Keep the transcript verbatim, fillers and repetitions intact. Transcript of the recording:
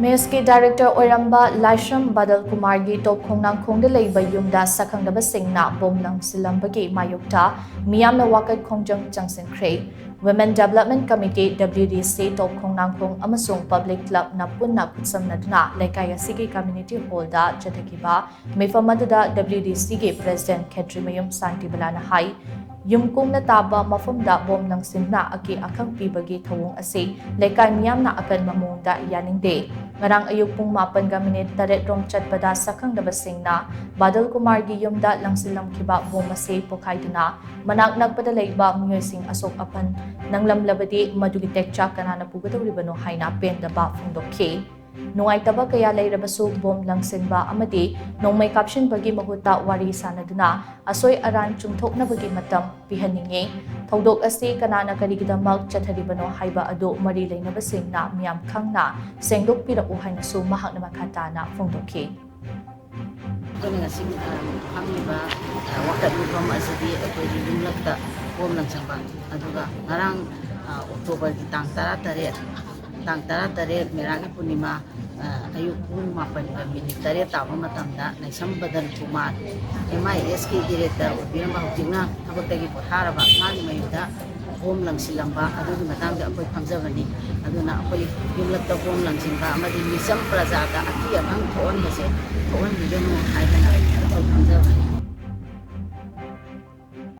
ꯃꯦꯁꯀꯤ director ꯑꯣꯏꯔꯝꯕ ꯂꯥꯏꯁ꯭ꯔꯝ ꯕꯥꯗꯜ ꯀꯨꯃꯥꯔꯒꯤ ꯇꯣꯞ ꯈꯣꯡꯅꯥꯡꯈꯣꯡꯗ ꯂꯩꯕ ꯌꯨꯝꯗ ꯁꯛꯈꯪꯗꯕꯁꯤꯡꯅ ꯕꯣꯝ ꯂꯪꯁꯤꯜꯂꯝꯕꯒꯤ ꯃꯥꯌꯣꯛꯇ ꯃꯤꯌꯥꯝꯅ ꯋꯥꯀꯠ ꯈꯣꯡꯖꯪ ꯆꯪꯁꯤꯟꯈ꯭ꯔꯦ꯫ Women Development Committee, W D C, ꯇꯣꯞ ꯈꯣꯡꯅꯥꯡꯈꯣꯡ ꯑꯃꯁꯨꯡ ꯄꯕ꯭ꯂꯤꯛ ꯀ꯭ꯂꯕꯅ ꯄꯨꯟꯅ ꯈꯨꯠꯁꯝꯅꯗꯨꯅ ꯂꯩꯀꯥꯏ ꯑꯁꯤꯒꯤ ꯀꯝꯃ꯭ꯌꯨꯅꯤꯇꯤ ꯍꯣꯜꯗ ꯆꯠꯊꯈꯤꯕ ꯃꯤꯐꯝ ꯑꯗꯨꯗ W D Cꯒꯤ ꯄ꯭ꯔꯦꯁꯤꯗꯦꯟꯠ ꯈꯦꯇ꯭ꯔꯤꯃꯌꯨꯝ ꯁꯥꯟꯇꯤꯕꯂꯥꯅ ꯍꯥꯏ, ꯌꯨꯝ ꯀꯨꯡꯅ ꯇꯥꯕ ꯃꯐꯝꯗ ꯕꯣꯝ ꯂꯪꯁꯤꯟꯗꯨꯅ ꯑꯀꯤ ꯑꯈꯪ ꯄꯤꯕꯒꯤ ꯊꯧꯑꯣꯡ ꯑꯁꯤ ꯂꯩꯀꯥꯏ ꯃꯤꯌꯥꯝꯅ ꯑꯀꯟꯕ ꯃꯑꯣꯡꯗ ꯌꯥꯅꯤꯡꯗꯦ꯫ ꯉꯔꯥꯡ ꯑꯌꯨꯛ ꯄꯨꯡ ꯃꯥꯄꯟꯒ ꯃꯤꯅꯤꯠ ꯇꯔꯦꯠ ꯔꯣꯝ ꯆꯠꯄꯗ ꯁꯛꯈꯪꯗꯕꯁꯤꯡꯅ ꯕꯥꯗꯜ ꯀꯨꯃꯥꯔꯒꯤ ꯌꯨꯝꯗ ꯂꯪꯁꯤꯜꯂꯝꯈꯤꯕ ꯕꯣꯝ ꯑꯁꯤ ꯄꯣꯈꯥꯏꯗꯨꯅ ꯃꯅꯥꯛ ꯅꯛꯄꯗ ꯂꯩꯕ ꯃꯤꯑꯣꯏꯁꯤꯡ ꯑꯁꯣꯛ ꯑꯄꯟ ꯅꯪꯂꯝꯂꯕꯗꯤ ꯃꯗꯨꯒꯤ ꯇꯦꯛꯆꯥꯛ ꯀꯅꯥꯅ ꯄꯨꯒꯗꯧꯔꯤꯕꯅꯣ ꯍꯥꯏꯅ ꯄꯦꯟꯗꯕ ꯐꯣꯡꯗꯣꯛꯈꯤ꯫ ꯅꯨꯡꯉꯥꯏꯇꯕ ꯀꯌꯥ ꯂꯩꯔꯕꯁꯨ ꯕꯣꯝ ꯂꯪꯁꯤꯟꯕ ꯑꯃꯗꯤ ꯅꯣꯡꯃꯩ ꯀꯥꯞꯁꯤꯟꯕꯒꯤ ꯃꯍꯨꯠꯇ ꯋꯥꯔꯤ ꯁꯥꯅꯗꯨꯅ ꯑꯁꯣꯏ ꯑꯔꯥꯟ ꯆꯨꯝꯊꯣꯛꯅꯕꯒꯤ ꯃꯇꯝ ꯄꯤꯍꯟꯅꯤꯡꯏ꯫ ꯊꯧꯗꯣꯛ ꯑꯁꯤ ꯀꯅꯥꯅ ꯀꯔꯤꯒꯤꯗꯃꯛ ꯆꯠꯊꯔꯤꯕꯅꯣ ꯍꯥꯏꯕ ꯑꯗꯨ ꯃꯔꯤ ꯂꯩꯅꯕꯁꯤꯡꯅ ꯃꯤꯌꯥꯝ ꯈꯪꯅ ꯁꯦꯡꯗꯣꯛꯄꯤꯔꯛꯎ ꯍꯥꯏꯅꯁꯨ ꯃꯍꯥꯛꯅ ꯃꯈꯥ ꯇꯥꯅ ꯐꯣꯡꯗꯣꯛꯈꯤ꯫ ꯑꯩꯈꯣꯏꯅ ꯉꯁꯤ, ꯑ, ꯐꯝꯃꯤꯕ, ꯑ, ꯋꯥꯀꯠ ꯃꯤꯐꯝ ꯑꯁꯤꯗꯤ ꯑꯩꯈꯣꯏꯒꯤ ꯌꯨꯝꯂꯛꯇ ꯕꯣꯝ ꯂꯪꯁꯤꯟꯕ, ꯑꯗꯨꯒ ꯉꯔꯥꯡ, ꯑ, ꯑꯣꯛꯇꯣꯕꯔꯒꯤ ꯇꯥꯡ ꯇꯔꯥꯇꯔꯦꯠ, ꯇꯥꯡ ꯇꯔꯥꯇꯔꯦꯠ ꯃꯦꯔꯥꯒꯤ ꯄꯨꯔꯅꯤꯃꯥ, ꯑ, ꯑꯌꯨꯛ ꯄꯨꯡ ꯃꯥꯄꯟꯒ ꯃꯤꯅꯤꯠ ꯇꯔꯦꯠ ꯇꯥꯕ ꯃꯇꯝꯗ ꯂꯥꯏꯁ꯭ꯔꯝ ꯕꯗꯟ ꯀꯨꯃꯥꯔ, M I S ꯀꯤ ꯗꯤꯔꯦꯛꯇꯔ ꯑꯣꯏꯕꯤꯔꯝꯕ, ꯍꯧꯖꯤꯛꯅ ꯊꯕꯛꯇꯒꯤ ꯄꯣꯊꯥꯔꯕ, ꯃꯥꯒꯤ ꯃꯌꯨꯝꯗ ꯕꯣꯝ ꯂꯪꯁꯤꯜꯂꯝꯕ ꯑꯗꯨꯒꯤ ꯃꯇꯥꯡꯗ ꯑꯩꯈꯣꯏ ꯈꯪꯖꯕꯅꯤ꯫ ꯑꯗꯨꯅ ꯑꯩꯈꯣꯏ ꯌꯨꯝꯂꯛꯇ ꯕꯣꯝ ꯂꯪꯁꯤꯟꯕ ꯑꯃꯗꯤ ꯃꯤꯆꯝ ꯄ꯭ꯔꯖꯥꯗ ꯑꯀꯤ ꯑꯈꯪ ꯊꯣꯛꯍꯟꯕꯁꯦ ꯊꯣꯛꯍꯟꯕꯤꯒꯅꯨ ꯍꯥꯏꯗꯅ ꯑꯩꯈꯣꯏ ꯈꯪꯖꯕꯅꯤ꯫